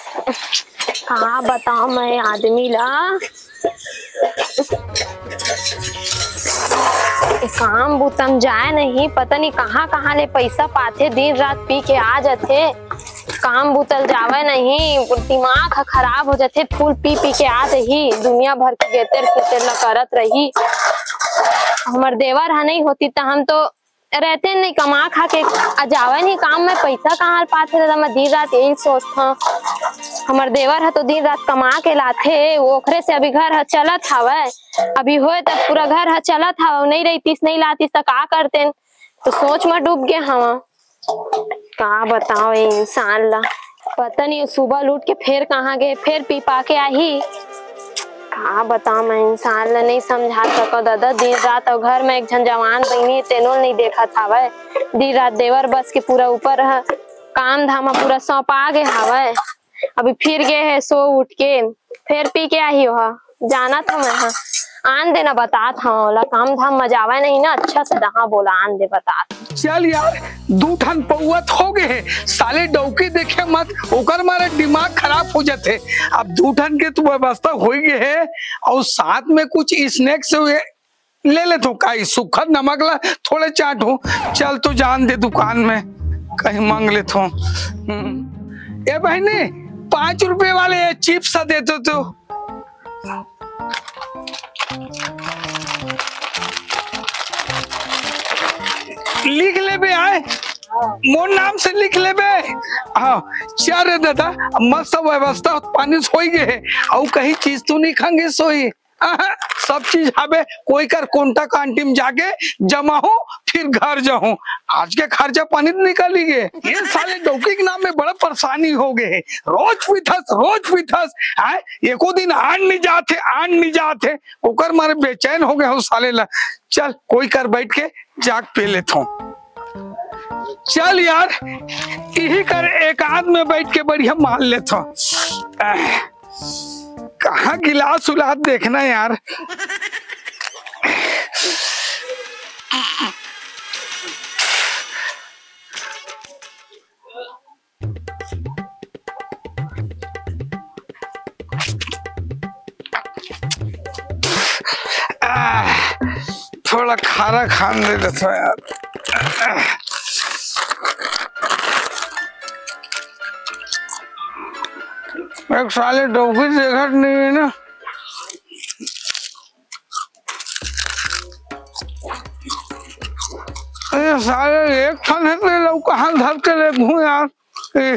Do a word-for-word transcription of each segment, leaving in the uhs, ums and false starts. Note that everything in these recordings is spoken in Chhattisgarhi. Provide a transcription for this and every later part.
का बताओ मैं आदमी ला, ए काम बुता म जाए नहीं, पता नहीं कहाँ कहाँ ले पैसा पाथे, दिन रात पी के आ जाथे। काम बुता ल जावे नहीं, दिमाग ह खराब हो जाथे, फूल पी पी के आ जाही, दुनिया भर के गेतेर फेतेर ला करत रही। हमर देवर ह नहीं होती त हम तो रहते नहीं, कमा खा के आ जावे नहीं काम में, पैसा कहाँ पाथे दादा, मैं दिन रात यही सोचथव। हमर देवर ह तो दिन रात कमा के लाथे, ओखरे से अभी घर ह चलत हवय, अभी होय त पूरा घर ह चलत हवय, नहीं रहितिस, नहीं लातिस त का करतेन, तो सोच में डूब गे हवं। का बताओ ये इंसान ला, पता नहीं सुबह लूट के फेर कहाँ गए, फेर पी पा के आही। का बताओ मैं इंसान ला नहीं समझा सको दादा, दिन रात अउ घर में एक झन जवान बहिनी तेनो ल नहीं देखत हवय, दिन रात देवर बस के पूरा ऊपर ह, काम धाम ह पूरा सौंपा गे हवय। अभी फिर गे हे सो उठ के, फेर पी के आही ओहा, जानत हव मैं हा। आन दे ना, बतात हव ओला, काम धाम मजावे नहीं ना, अच्छा से रहा बोला, आन दे बतात। चल यार, दू ठन पौवत हो गए हे, साले डौकी देखे मत, ओकर मारे दिमाग खराब हो जाथे। अब दू ठन के तो व्यवस्था हो गए हे, और साथ में कुछ स्नैक्स हुए, ले लेथों, काई सुखर नमक ला थोड़े चाटहूँ। चल तो जान दे दुकान में, कहीं मांग लेथों। हम्म। ए बहिनी, पाँच रुपए वाले ये चिप्स दे तो, तो। लिख लेबे आय, मोर नाम से लिख लेबे। हाँ, चल रे दादा, मस्त व्यवस्था पानी सोई गए, अउ कहीं चीज तो नहीं खंगे सोई। अहं, सब चीज हवे, कोई कर कोंटा कांटी में जाके जमा हो, फिर घर जाहूं। आज के खर्चा पानी तो निकाली गे। ये साले डौकी के नाम में बड़ा परेशानी हो गए है। रोज पीथस, रोज पीथस। आय, एको दिन आन नहीं जात है, आन नहीं जात है। ओकर मारे बेचैन हो गए हो साले ला। चल, कोई कर बैठ के जाग पी लेथों। चल यार, यही कर एक आध में बैठ के बढ़िया मार लेथों। आह। कहाँ गिलास उलास देखना यार। आह, थोड़ा खारा खान दे देता यार। एक साले डौकी देखत नहीं है ना। अरे साले, एक ठन है तो लौका हाथ धर के ले घूम यार।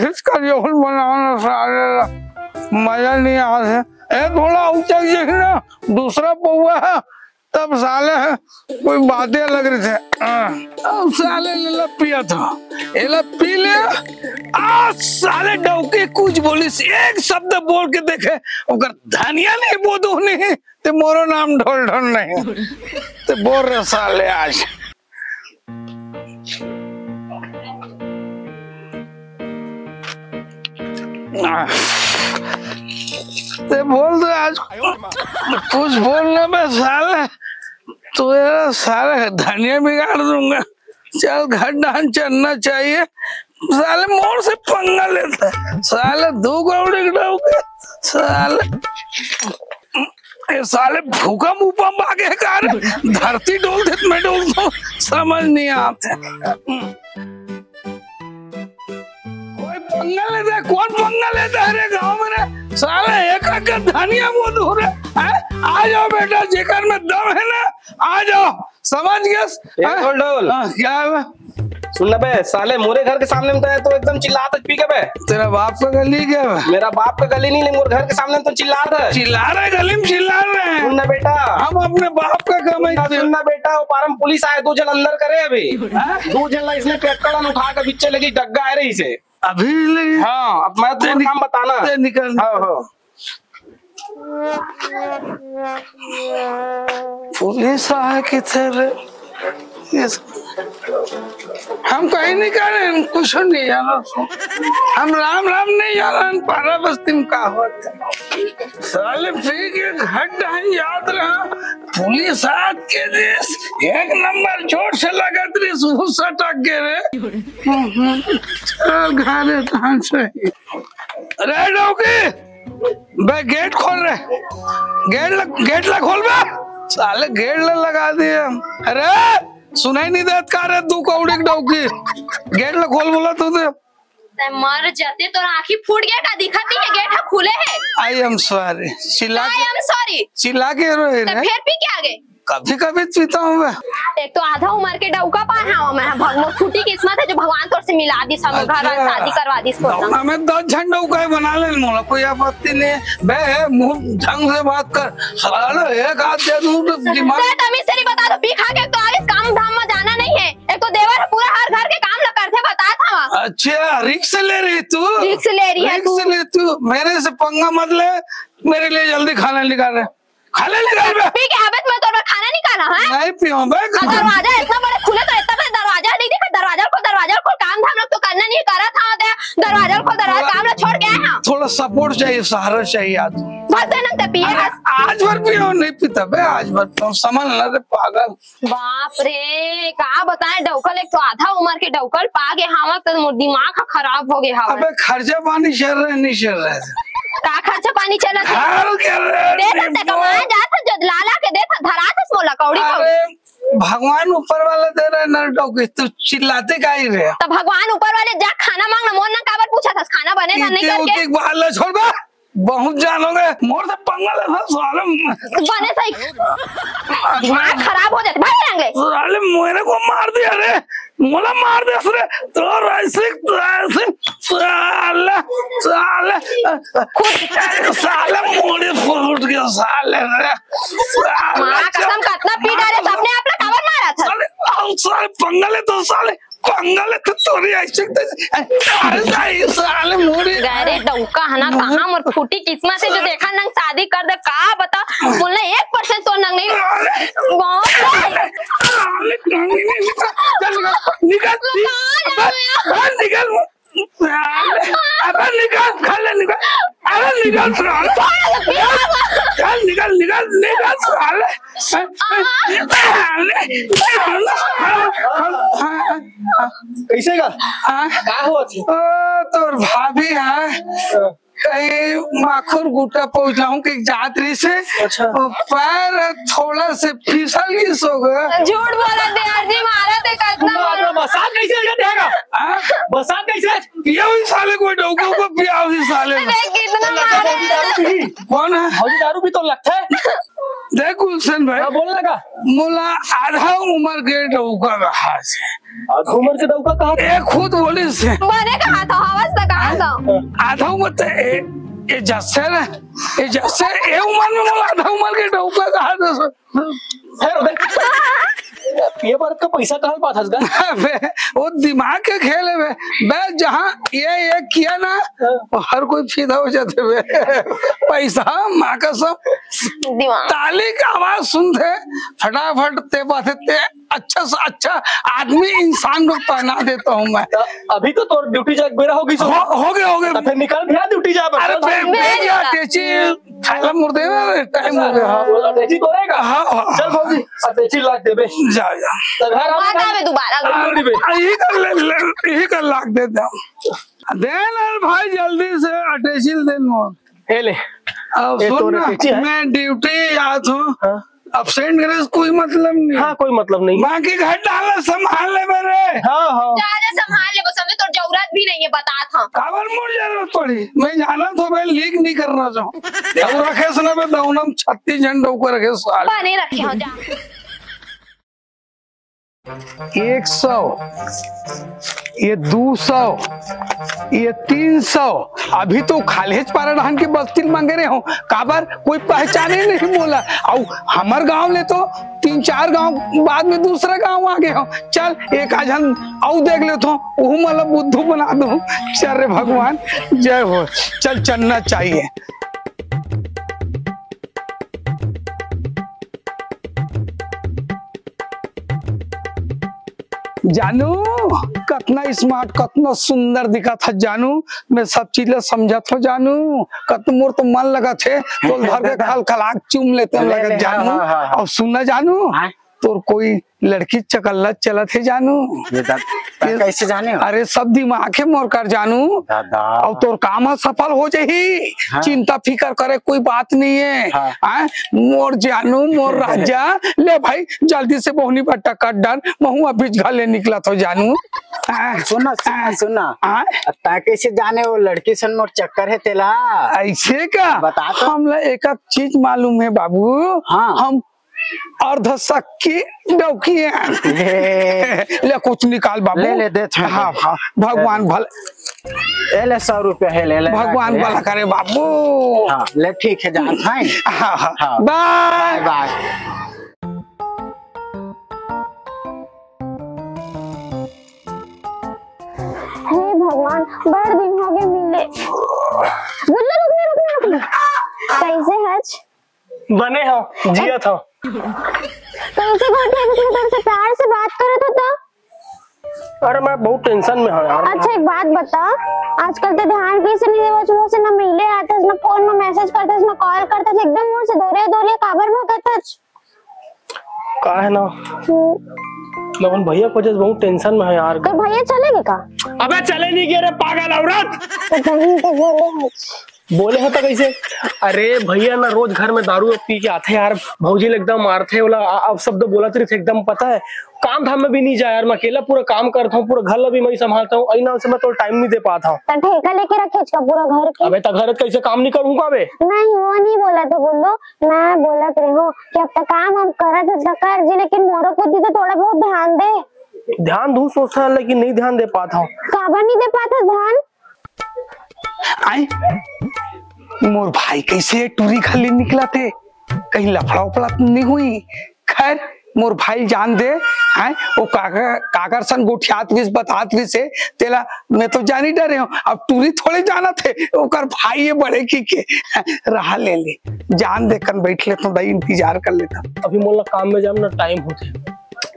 इस कर योहन बनाना साले ला। मजा नहीं आ रहा है। ए, थोड़ा ऊंचा देख ना, दूसरा पौवा है। तब साले कोई बातें अलग रही थे। हाँ। अब साले लेला पिया था, एला पी ले। आज साले डौकी कुछ बोलिस, एक शब्द बोल के देखे, ओकर धनिया नहीं बोदो नहीं, ते मोरो नाम ढोल ढोल नहीं। ते बोल रे साले आज। ते बोल दे आज, कुछ बोल ना बे साले, तू यार साले धनिया बिगाड़ दूंगा। चल घर डाहन चलना चाहिए। साले मोर से पंगा लेता है, साले दू कौड़ी के डौकी, साले। ए साले, भूकंप उकंप आ गया का रे? धरती डोल दे, मैं डोल दूं, समझ नहीं आते। कोई पंगा लेता है, कौन पंगा लेता है रे गांव में रे? साले एक एक धनिया बोदो रे। हैं? आ जाओ बेटा, जेकर में दम है ना, आ जाओ। समझ गए? ए, हाँ? ढोल, ढोल। हाँ, क्या है? सुन ना बे, साले, मोरे घर के सामने में तो, तो एकदम चिल्लात है, पी के बे। तेरा बाप का गली क्या है? मेरा बाप का गली नहीं, लेकिन मोरे घर के सामने में तो चिल्ला रहा है। चिल्ला रहे, गली में चिल्ला रहे हैं। सुन ना बेटा। हम अपने बाप का कमाई ना, से सुन ना बेटा, वो पारम पुलिस आए, दो जन अंदर करे अभी। हाँ? दो जन ला इसने पेट्रोल उठा के पीछे लगी, डग्गा है रही से। अभी लगी? हाँ, अब मैं तो ते निक-, काम बताना। ते निकल। हाँ, हाँ। पुलिस आए किथे रे? इस-, हम कहीं नहीं करें, हम कुछ नहीं जाना। हम राम राम नहीं जाना, पारा बस्ती में का होता। साले पी के घर डाहन याद रहा, पुलिस आज के देश एक नंबर जोर से लगत रही, सटक के रे। चल घरे तहन सही। अरे डौकी, बे गेट खोल रे, गेट ल-, गेट ला खोल बे। साले गेट ला लगा दिए। अरे सुनाई नहीं देत का रे, तू कौड़ी के डौकी, गेट ला खोल बोला तू तो। तै मर जाते, तोर आँखी फूट गया का? दिखत नहीं है, गेट ह खुले है। I am sorry। चिल्ला I के, am sorry। चिल्ला के रो रे। फिर पी के आगे? कभी कभी पीता हूँ मैं। एक तो आधा उम्र के डौका पाए हवा मैं, भग-, मोर फूटी किस्मत है जो भगवान तोर से मिला दिस, हम घर वाला अच्छा। शादी करवा दिस तोर संग। डौका में दस झन डौका बना ले, मोला कोई आपत्ति नहीं है। बे मुंह ढंग से बात कर, साला एक हाथ दे दूं तो दिमाग। बे तमीज से नहीं बता तो पी खा के तो आगे काम धाम में जाना नहीं है। एक तो देवर है, पूरा हर घर के काम ल करथे, बता था। अच्छा, रिस्क ले रही तू? रिस्क ले रही है रिस्क तू। ले तू, मेरे से पंगा मत ले, मेरे लिए जल्दी खाना निकाल रहे। खाना निकाल बे। पी के आबे त मैं तोर बर खाना निकाला, हैं? नहीं पीऊँ बे। आ, दरवाजा इतना बड़ा खुले तो इतना बड़ा दरवाजा नहीं देखा? दरवाजा खोल, दरवाजा खोल, काम धाम लोग तो करना नहीं, करा था होते। दरवाजा खोल, दरवाजा, काम लोग छोड़ के आए हैं। थोड़ा सपोर्ट चाहिए, सहारा चाहिए आज। बस दे नंग ते पिए अरे, हस। आज भर पीऊँ, नहीं पीता बे, आज भर पीऊँ, समझ ना रे पागल। बाप रे, का बताएं डौकल, एक तो आधा उम्र के डौकल पा गे हावक, त मोर दिमाग ह खराब हो गे हावक। अबे खर्चा पानी चल रहा है, नहीं चल रहा है? का खर्चा पानी चलत हे? घर के रे, देख ते निपो। कमाए जात ह, जो लाला के देख धरात हस मोला कौड़ी कौड़ी। अरे भगवान ऊपर वाला दे रहा है ना डौकी, तू चिल्लाते काहे रे? त भगवान ऊपर वाले जा खाना मांग ना, मोर ना काबर पूछा था खाना बने था नहीं इतनी करके। उतनी बात ला छोड़ बे। बहुत जानोगे, मोर से पंगा लेना साले। बने सही। दिमाग खराब हो जाते, भाग रंगले। साले मेरे को मार दिया रे, मोला मार दिया रे। तो ऐसे, तो ऐसे, साले, साले, साले मुड़ी फूट गया साले रे। साले माँ कसम, कितना पी डारे, तो अपने आप ला काबर मारा था? साले, आओ साले, पंगा ले तो साले। पंगा ले तो तोरी ऐसे तो, अरे साले, साले मुड़ी। अरे डौका है ना, कहाँ मोर फूटी किस्मत है जो देखा नंग शादी कर दे, का बता, बोलना एक परसेंट तो नंग नहीं। बाप रे। साले, साले, निकल, निकल, निकल, निकल, निकल, साले, अबे निकल, खा ले, निकल, अबे निकल, साले। निकल, निकल, निकल, निकल, साले। कैसे का? हाँ? का हुआ थी? ओ, तोर भाभी है। हाँ। कहीं माखुर गुट्टा पहुंचाऊं कि जात रही से। अच्छा। और पैर थोड़ा से फिसल गई सो गया। झूठ बोला दे यार जी, मारा ते कितना मारा। बरसात कैसे हो जाते हैं का? हाँ? बरसात कैसे? ये भी साले कोई डौका को पिया भी साले। अरे कितना मारा। कौन है? भौजी दारू भी तो लगता है। देख गुलशन भाई, हाँ, बोल ना का? मोला आधा उम्र के डौका कहा से। आधा उम्र के डौका कहा से? ए, खुद बोली से। बने कहा था, हवस तो कहा था। आधा उम्र तो ए, ए जैसे ना, ए जैसे ए उम्र में मोला आधा उम्र के डौका कहा था। फिर बे, ये बार का पैसा कहाँ पाथस गा? अबे, वो दिमाग के खेल है बे। बे, जहाँ ये, ये किया ना, हाँ। वो हर कोई फिदा हो जाते बे। पैसा, माँ कसम, दिमाग। ताली का आवाज सुनते, फटाफट ते पाथे ते अच्छा से अच्छा आदमी इंसान को पहना देता हूँ मैं। तो अभी तो तोर ड्यूटी जाए बेरा हो गई सो। हो, हो गया, हो गया। तो फिर निकल भैया ड्यूटी जा बस। अरे बे, बे, बे, यार, कैची थैला मुड़ दे ना, टाइम हो गया। हाँ। बोला, "अटैची तो रहेगा?" हाँ, हाँ। चल भौजी, अटैची लाग दे बे। जा, जा। तो घर आ मत आवे दोबारा। जरूरी बे। यही कर ले, ले, यही कर लाग दे दे। दे ना भाई, जल्दी से अटैची दे मोर। हे ले। अब ए, सुन तोर ना, अटैची है? मैं ड्यूटी जात हूँ। हाँ। एब्सेंट करे से कोई मतलब नहीं। हाँ, कोई मतलब नहीं। बाकी घर डाला संभाल ले मेरे। हाँ, हाँ। जा रे, संभाल ले, बस हमें तो जरूरत भी नहीं है, बता था। काबर मोर जरूरत पड़ी? मैं जाना तो मैं लीक नहीं करना चाहूँ। अब रखे से ना मैं दौनम छत्तीस झंडों को रखे साल। बने रखे हो, जा। एक सौ, ये दू सौ, ये तीन सौ। अभी तो खालेच पारा डहान के बस्ती मांगे रहे हो, काबर कोई पहचाने नहीं मोला। अउ हमर गांव ले तो तीन चार गांव बाद में दूसरा गांव आ गए हो। चल एक आझन अउ देख लेथो, ओहू मन ला बुद्धू बना दो। चल रे भगवान, जय हो। चल चलना चाहिए। जानू, कतना स्मार्ट, कतना सुंदर दिखत ह जानू। मैं सब चीज ला समझत हो जानू। कत मोर तो मन लगत हे, तोल धर के खल खलाक चूम लेते ले, लगत ले, जानू। हाँ, हाँ, हाँ। अब सुनना जानू, हाँ। तोर कोई लड़की चकल्लत चलत हे जानू। ये दा-, दा-, ये कैसे जाने हो? अरे, सब दिमाग हे मोर कर जानू। दादा। अउ तोर काम ह सफल हो जाही। हाँ। चिंता फिकर करे कोई बात नहीं है। हाँ। हाँ? मोर जानू, मोर राजा, ले भाई, जल्दी से बोहनी बट्टा कट डाल, महू अभी घर ले निकलत हो जानू। हाँ। सुना, सुना, हाँ? सुना। हाँ? तैं कैसे जाने वो लड़की सन मोर चक्कर है तेला? ऐसे का? बता तो। हमला एक, एक चीज मालूम है बाबू। हाँ। हम अर्ध सक्की डौकी है। ले। ले कुछ निकाल बाबू। ले, ले, दे, छोड़ दे। हाँ, हाँ, भगवान ले, ले। भला। ए ले, सौ रुपया है, ले, ले, भगवान रख ले। भला करे बाबू। हाँ, ले, ठीक है, जात है। हाँ, हाँ। हाँ। बाय। बाय, बाय। हे भगवान, बड़ दिन हो गए मिले। गुल्लू, रुक ना, रुक ना, रुक ना। कैसे हच? बने हो, जियत हो। कैसे गोठिया में तोर से प्यार से बात करत हो तो? अरे, मैं बहुत tension में हूँ यार। अच्छा, एक बात बता, आजकल तो ध्यान कैसे नहीं देवत, वो से ना मिले आथस, ना फोन में message करथस, ना call करथस, एकदम मोर से दूरे दूरे काबर भगत हच? का है ना, हम्म। मैं अपन भैया के वजह से बहुत tension में है यार। तो भैया चले गए का? अबे चले नहीं गए रे पागल औरत। तो बहन तो बोले है। बोले हो तो कैसे? अरे भैया ना रोज घर में दारू पी के आथे यार, भौजी ले एकदम मारथे, ओला आ-, अब शब्द बोलत रहिथे एकदम पता है। काम धाम में भी नहीं जाए यार, मैं अकेला पूरा काम करता हूँ, पूरा घर ला भी मैं ही संभालता हूँ, अई नाम से मैं तो time नहीं दे पाता हूँ। तो ठेका लेके रखे इसका पूरा घर के। अबे तो घर कैसे काम नहीं करूँगा बे? नहीं, वो नहीं बोला था गुल्लू, मैं बोलत रहे हूँ कि अब तक काम हम करत हस त कर जी, लेकिन मोरो कुछ तो थोड़ा बहुत ध्यान दे। ध्यान दू सोचता है, लेकिन नहीं ध्यान दे पाता हूँ। काबर नहीं दे पाता ध्यान? आई, मोर भाई कैसे टूरी घर ले निकलत हे, कहीं लफड़ा उफड़ा तो नहीं हुई? खैर, मोर भाई जान दे, हैं? वो काकर, काकर सन गोठियात रिस, बतात रिस हे, तेला मैं तो जानी डरे हूँ। अब टूरी थोड़े जानत हे, ओकर भाई ये बड़े की के। रहा ले ले, जान दे कन बैठ लेता हूँ, दाई इंतजार कर लेता हूँ। अभी मोला काम में जाम ना, time होथे।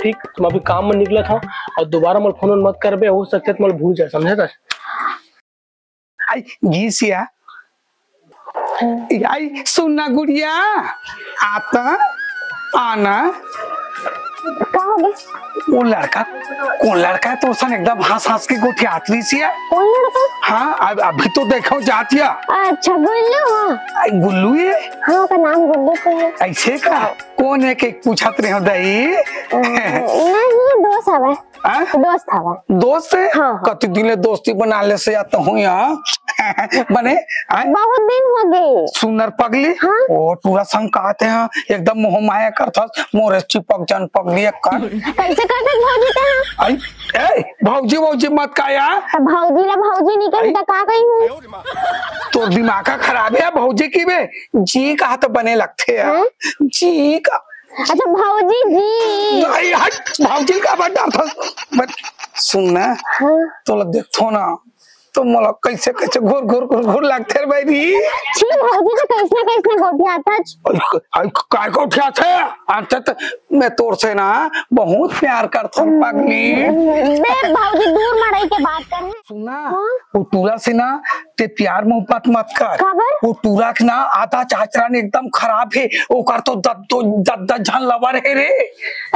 ठीक, तुम अभी काम में निकलत हो और दोबारा मोला फोन मत करबे, हो सकथे तुम भूल जाए, समझे? आई, गीसिया। आई, सुनना गुड़िया, आता, आना। का हो गए? वो लड़का, कौन लड़का है? तो सन एकदम हंस हंस के गोठियात रहिस हे। कौन लड़का? हाँ, अब, अभी तो देखो जातिया। अच्छा, गुल्लू, हाँ। आई, गुल्लू ये? हाँ, ओकर नाम गुल्लू तो है। ऐसे का? कौन है के पूछत रहे हो दाई? अ, नहीं, दोस्त हवे। हाँ? दोस्त हवे। दोस्त है? हाँ, हाँ। कति दिन ले दोस्ती बना ले से या तो हूँ यहाँ। बने, हाँ? बहुत दिन हो गए। सुनर पगली? हाँ? ओ, टूरा संग कहते हैं, एकदम मोह माया करथस, मोरे चिपक जान पगली एक कर। कैसे करथस भौजी ते हाँ? आई, ए, भौजी, भौजी मत का या। तो भौजी ला भौजी नहीं कही आई? तो का कही हूँ? तो दिमाग का खराब है भौजी की बे, जी कहा तो बने लगते हैं। हाँ? जी का अच्छा, भौजी जी। नहीं, हट, भौजी का बता था। मत सुन ना, हाँ। तोला देखो ना, तो मोला कैसे, कैसे घुर, घुर, घुर, घुर लगथे रे बहिनी। छी, भौजी तो कैसने, कैसने गोठियात हच। आई, आई, काय गोठियाथे? अंत त मैं तोर से ना बहुत प्यार करथन पगली। बे, भौजी दूर मड़ई के बात कर। सुन ना, हाँ? वो टूरा से ना ते प्यार मोहब्बत मत कर। काबर? वो टूरा के ना आदत आचरण एकदम खराब हे। ओकर तो दस, दस, दस झन lover हे रे।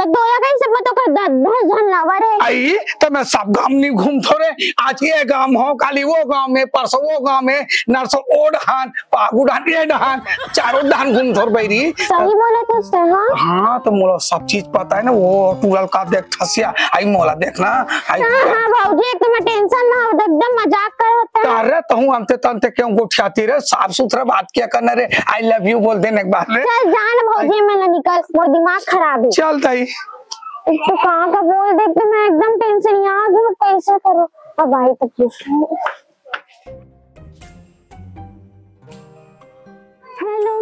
त तोला कैसे पता ओकर दस, दस झन lover हे? आई, त मैं सब गांव नहीं घूमथो रे। आज ये गांव हो, काली वो गांव में, परसों वो गांव में, नरसों ओ डहान, पागू डहान, ये डहान, चारों डहान घूमथो रे बहिनी। सही बोलत हस, हाँ? हाँ, त मोला सब चीज पता है ना, वो टूरा ल का देख थसिया, आई मोला देखना, आई हाँ, हाँ, भौजी, एक तो मैं tension ना हो, एकदम मजाक करत हस। अरे, तहूँ अंते तंते क्यों गोठियाती रे? साफ सुथरा बात किया करना रे, I love you बोल देना एक बार रे। चल, जान भौजी, मैं ना निकल, मोर दिमाग खराब है। चल, दाई। एक तो कहाँ का बोल दे, तो मैं एकदम tension, यहाँ भी कैसे करूँ? अब आई तो पूछ लूँ। हेलो।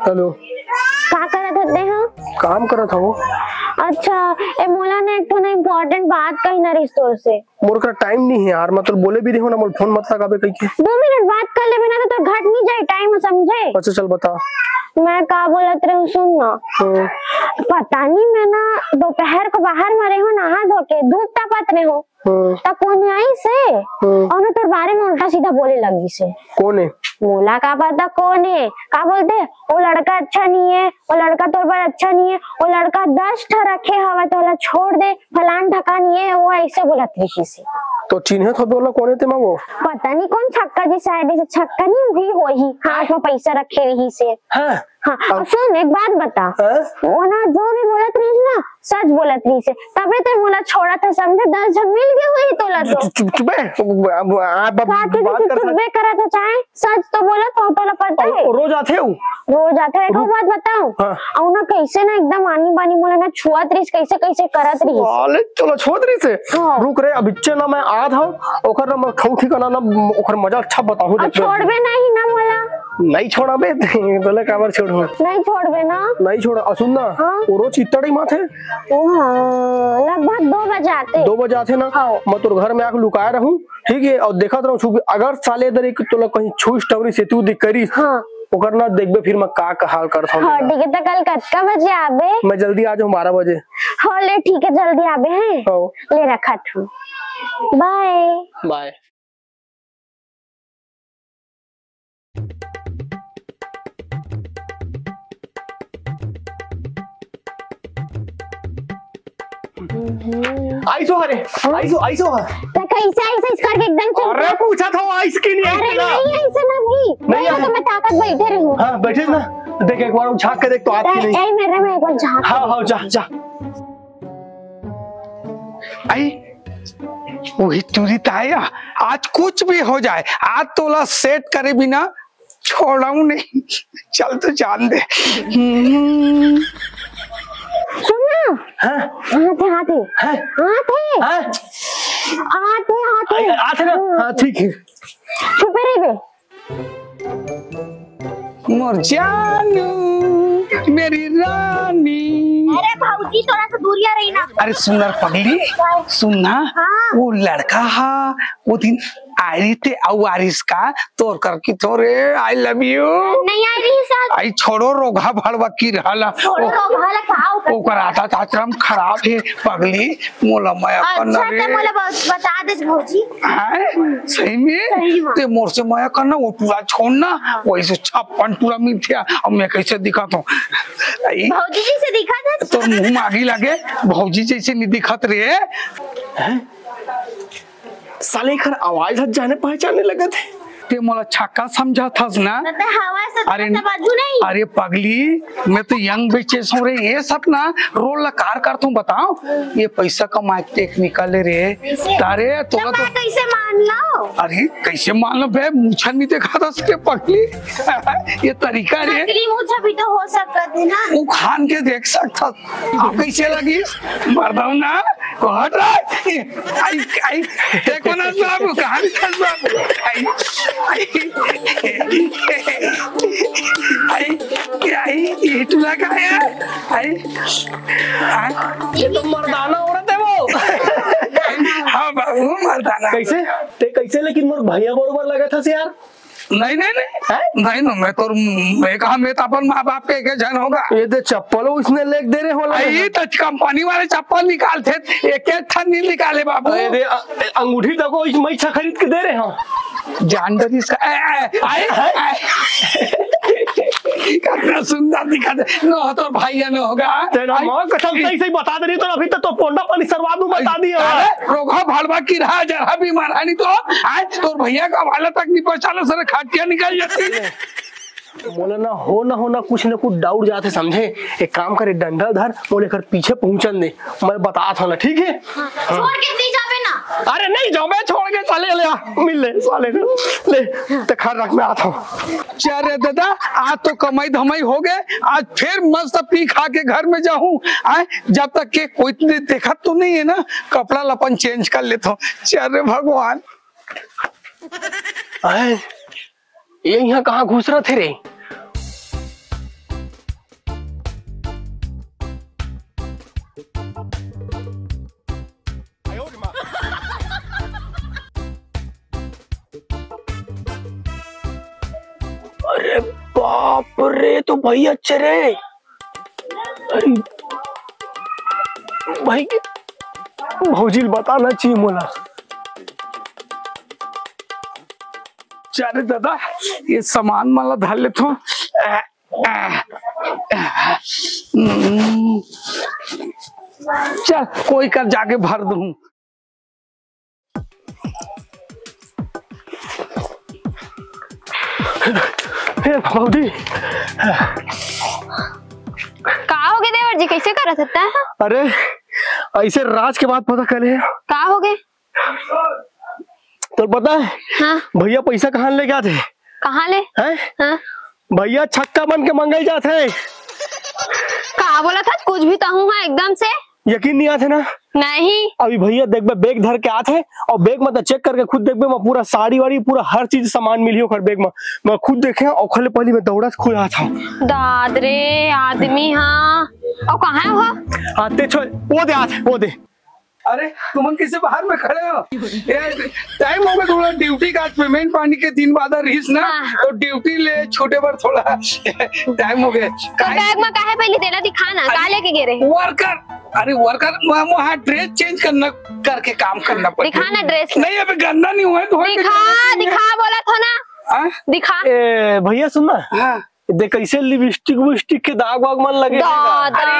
हेलो। का करत हते हो? काम करत हूँ। अच्छा, ए मोला ना एक ठो ना important बात कहना रहिस तोर से। मोर करा time नहीं है यार, मैं तो बोले भी रही हूँ ना, मोर फोन मत लगाबे कहिके। दो मिनट बात कर लेबे ना तो तोर घट नहीं जाए time, समझे? अच्छा चल बता। मैं का बोलत रहूँ सुन ना। हाँ। पता नहीं मैं ना दोपहर को बाहर में रही हूँ नहा धो के, धूप तापत रही हूँ। हम्म। त कोन आइस हे? हम्म। अउ ना तोर बारे में उल्टा सीधा बोले लगिस हे। कोन हे? मोला का पता कोन हे? का बोलथे, "वो लड़का अच्छा नहीं है, वो लड़का तोर बर अच्छा नहीं है, वो लड़का दस ठा रखे हवय, तोला छोड़ दे, फलान ढकान ये वो," ऐसे बोलत रहिस हे। तो चिन्हे थोबे ओला कोन हे ते मा वो? पता नहीं कोन छक्का जी, शायद ऐसे छक्का नहीं, वही होही, हाथ में पैसा रखे रहिस हे। हाँ। हाँ, अब अब सुन, एक बात बता। हाँ? वो ना जो भी बोलत रहिस ना, सच बोलत रहिस हे, तबे ते मोला छोड़त हे, समझे? दस झन मिल गए होही तोला तो। चुप, चुप, चुप बे। अब आप, अब का के बात चुप, कर चुप सक- बे करत हे, चाहे सच तो बोलत हो, तोला पता और, है? और रोज आथे वो? रोज आथे, एक रोज बात बताऊं? हाँ। अउ ना कैसे ना एकदम आनी बानी मोला ना छुअत रहिस, कैसे कैसे करत रहिस। साले, चलो छुअत रहिस हे। हाँ। रुक रे, अभिच्चे ना मैं आत हूँ, ओकर ना मैं खाऊ ठीक ना, ना ओकर मजा अच्छा बताऊँ, अब देख ले। छोड़बे नहीं ना मोला? नहीं छोड़बे, तोला काबर छोड़हूँ? नहीं छोड़बे ना? नहीं छोड़। अउ सुन ना, हाँ? वो रोज कितना टाइम आथे? ओ हाँ, लगभग दो बजे आथे। दो बजे आथे ना? हाँ। मैं तोर घर में आके लुकाए रहूँ, ठीक है? अउ देखत रहूँ, छुप, अगर साले इधर एक तोला कहीं छुइस टवरी से तू दिख करिस, हाँ। ओकर ना देखबे, फिर मैं का, का हाल करत हूँ हाँ, तेला। ठीक है, तो कल कतका बजे आबे? मैं जल्दी आ जाऊँ, बारह बजे। हाँ, ले, ठीक है, जल्दी आबे हैं। हाँ। ले, रखत हूँ। बाय। बाय। आइसो हरे, आइसो, आइसो ह। तो कैसे आइस, आइस करके एकदम चुप अरे, कर। पूछा था, आइस कि नहीं आइस अरे ना? नहीं, ऐसे ना भी। नहीं मैं आइस। तो मैं ताकत बैठे रहूँ। हाँ, बैठे ना। देख, एक बार वो झाँक के देख तो आत कि ए, नहीं। ए, मेरे में एक बार झाँक हाँ, के हाँ, देख। जा, जा। आई, वही तुरंत आया। आज कुछ भी हो जाए, आज तोला सेट करे बिना छोड़ाऊं नहीं। चल तो जान दे। हम्म। सुन ना। हाँ? हाथे, हाथे। हाँ? हाथे। हाँ? हाथे, हाथे। आ, हाथे ना? हाँ। हाँ, ठीक है। छुपे रहिबे। मोर जानू, मेरी रानी। अरे भौजी, थोड़ा सा दूरिया रही ना। अरे सुन ना पगली, सुन ना, हाँ। वो लड़का हा, वो दिन आए रहिथे अउ आरिस का तोर करके थोरे, I love you। नहीं आए रहिस। आई छोड़ो, रोगहा भड़वा की रहला। छोड़ो, ओ, रोगहा ला का ओकर ओकर आदत आचरण खराब हे पगली, मोला मया करना अच्छा, रे। तो मोला बस बता दे भौजी। हैं? सही में? सही में। ते मोर से मया करना, वो टूरा छोड़ना, हाँ। वही से छप्पन टूरा मिलथे, अब मैं कैसे दिखाता हूँ? आई। भौजी जैसे दिखा दे। तोर मुंह में आगी लगे, भौजी जैसे नहीं दिखत रे। हैं? साले एखर आवाज ह जाने पहचाने लगत हे। ते मोला छक्का समझत हस ना? न ते हवा से अरे, समझू नहीं। अरे पगली, मैं तो young bitches हूँ रे। ये सब ना role ला कार करता हूँ, बताओ। ये पैसा कमाए के technical हे रे। कैसे? तारे तो, तो तो मैं कैसे मान लो? अरे कैसे मान लो बे, मुछा नहीं देखा था उसके पगली। ये तरीका रे। नकली मुछा भी तो हो सकता है ना। वो खान के देख सकता। अब कैसे लगी? मरदाऊ ना, को हट रहा है। आई, आई, देखो ना बाबू, कहाँ निकल बाबू? आई, आई, आई, आई, ये टूरा का है? आई, आई। ये तो मर्दाना औरत है वो। हाँ बाबू, मर्दाना। कैसे? ते कैसे लेकिन मोर भैया बरोबर लगा था से यार? नहीं, नहीं, नहीं। हैं? नहीं, नहीं, मैं तो, मैं कहा, मैं तो अपन माँ बाप के एक झन होगा। ये दे चप्पलो इसने लेके दे रहे होला आई ना। तो कंपनी वाले चप्पल निकालते, एक एक ठन नहीं निकाले बाबू। अरे दे, अ-, ए, अंगूठी देखो, इस मैसा खरीद के दे रहे हैं। जान डर इसका, ए, ए, आई, हैं? आई। कितना सुंदर दिखा दे। न हो तो भैया न होगा। तेरा आई। माँ कसम से ऐसे ही बता दे रही तो अभी तक तो पोंडा पानी सरवा दूं, बता दिया। अरे, रोगहा भड़वा की रहा, जरा बीमार है नहीं तो। आए, तोर भैया का वाला तक नहीं पहचाना, सर खाटिया निकल जाती। मोला ना हो ना हो ना कुछ ना कुछ doubt जाथे समझे। एक काम करे, डंडा धर, मोला एकर पीछे पहुंचन दे, मैं बतात हूं ना, ठीक है? हाँ, छोड़ के नहीं जाबे ना। अरे नहीं जाबे, छोड़ के चले ले आ, मिल ले साले को, ले ते खा रख, मैं आता हूं। अरे दादा, आज तो कमाई धमाई हो गए, आज फिर मस्त पी खा के घर में जाऊं। आए, जब तक के कोई दे-, देखत तो नहीं है ना, कपड़ा लपन change कर लेता हूँ। अरे भगवान। आए, ये यहाँ कहाँ घुस रहा थे रे? अरे बाप रे, तो भाई अच्छे रे। अरे भाई, भौजी ल बताना चाहिए मोला। चल रे दादा, ये सामान मन ला धर लेथों। चल, कोई कर जाके भर दूं। हे भौजी। का हो गे देवर जी, कैसे करत हस तैं? अरे, ऐसे राज के बात पता कर ले। का हो गे? तोर पता है? हाँ। भैया पैसा कहाँ लेके आथे? कहाँ ले? हैं? हाँ। भैया छक्का बन के मंगल जाथे। का बोलत हस? कुछ भी तहूँ हा एकदम से। यकीन नहीं आथे ना? नहीं। अभी भैया देखबे, बैग धर के आथे और बैग में तो चेक करके खुद देखबे, मैं पूरा साड़ी वाड़ी, पूरा हर चीज सामान मिली ओकर बैग में। मैं खुद देखे और खले पहली मैं दौड़त खुद आत हूँ। दाद रे आदमी, हाँ। और कहाँ है वो? हाँ, ते छोड़, वो दे आथे, वो दे। अरे, तुमन कैसे बाहर में खड़े हो? ए, टाइम हो गया थोड़ा, ड्यूटी का आज पेमेंट पानी के दिन बाद रिहिस ना, हाँ। तो ड्यूटी ले छूटे बर थोड़ा टाइम हो गया। तो काहे बैग में काहे पहले देना, दिखा ना, का अरे, लेके गे रहे? वर्कर, अरे वर्कर, वहाँ, वहाँ ड्रेस चेंज करना, करके काम करना पड़ता है। दिखा ना ड्रेस। नहीं, अबे गंदा नहीं हुआ है, धोए के दिखा, दिखा, बोला था ना। हाँ? दिखा। ए, भैया सुन ना। हाँ। देख कैसे लिपस्टिक विपस्टिक के दाग वाग मन लगे हे ना। दादा। अरे,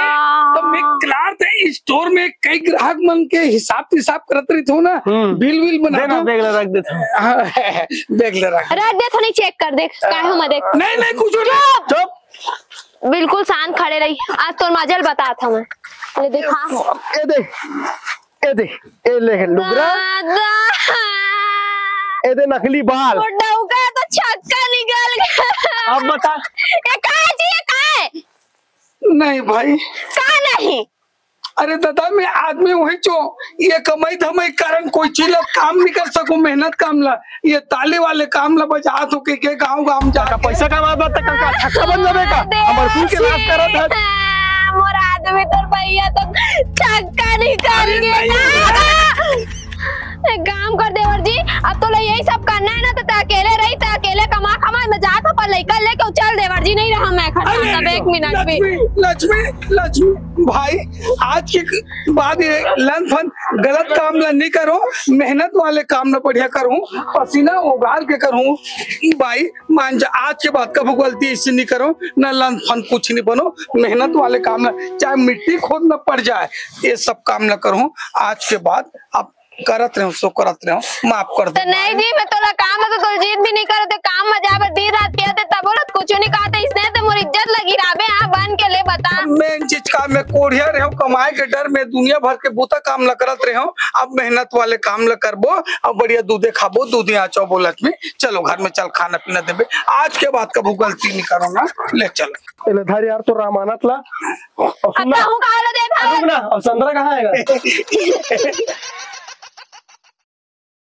तो मैं क्लार्क है, स्टोर में कई ग्राहक मन के हिसाब तिसाब करत रहिथों ना, हम्म। बिल विल बना देना, दो। बैग ला रख देथों। हाँ, बैग ला रख। रख देथों, नहीं चेक कर, देख, काहे मत देख। नहीं, नहीं, कुछ नहीं। चुप। चुप। बिल्कुल शांत खड़े रही, आज तोर मजा ल बतात हँव मैं। ले दिखा। ए दे। ए दे, ए ले लुगरा। दादा। ए दे नकली बाल। वो डौका तो छक्का निकल गया। अब बता। ये का है जी, ये का है? नहीं भाई। का नहीं? अरे दादा, मैं आदमी वही जो ये कमाई धमाई कारण कोई चीज ला काम नहीं कर सकूं, मेहनत काम ला। ये ताली वाले काम ला बजात हों के, के गाँव गाँव जाके। पैसा कमात बा त का छक्का बन जाबे का? हमर कुल के नाश करत हस। मोर आदमी तोर भैया तो छक्का निकाल अरे के नहीं। एक काम कर देवर जी, अब तोला यही सब करना है ना, तो तैं अकेले रही, तैं अकेले कमा खमा, मैं जात हँव, पर लइका लेके चल देवर जी, नहीं रहँव मैं खड़ा, अरे, तब एक मिनट भी। लक्ष्मी, लक्ष्मी, लक्ष्मी, भाई, आज के बाद ये लन फन गलत काम ला नहीं करो, मेहनत वाले काम ला बढ़िया करो, पसीना उगार के करो। भाई मान जा, आज के बाद कभू गलती ऐसे नहीं करो, ना लन फन कुछ नहीं बनो, मेहनत वाले काम ला, चाहे मिट्टी खोदना पड़ जाए, ये सब काम ला करो। आज के बाद आप करत रहो, सो करत रहो, माफ कर दो। तो नहीं जी, मैं तोला काम में तो तोला जीत भी नहीं करते, काम में जाबे दिन रात किया थे, तब बोलत कुछ नहीं कहते, इसने तो मोर इज्जत लगी राबे, हाँ, बन के ले बता। मैं इन चीज का, मैं कोढ़िया रहो, कमाए के डर में दुनिया भर के बूता काम ला करत रहो, अब मेहनत वाले काम ला करबो, अब बढ़िया दूधे खाबो, दूधे आचो बोलत में, चलो घर में चल, खाना पीना देबे, आज के बाद कभू गलती नहीं करो ना, ले चलो। एले धर यार, तो रामानत ला। और सुन ना। कहूँ कहाँ ला दे था? रुक ना, और संतरा कहाँ है?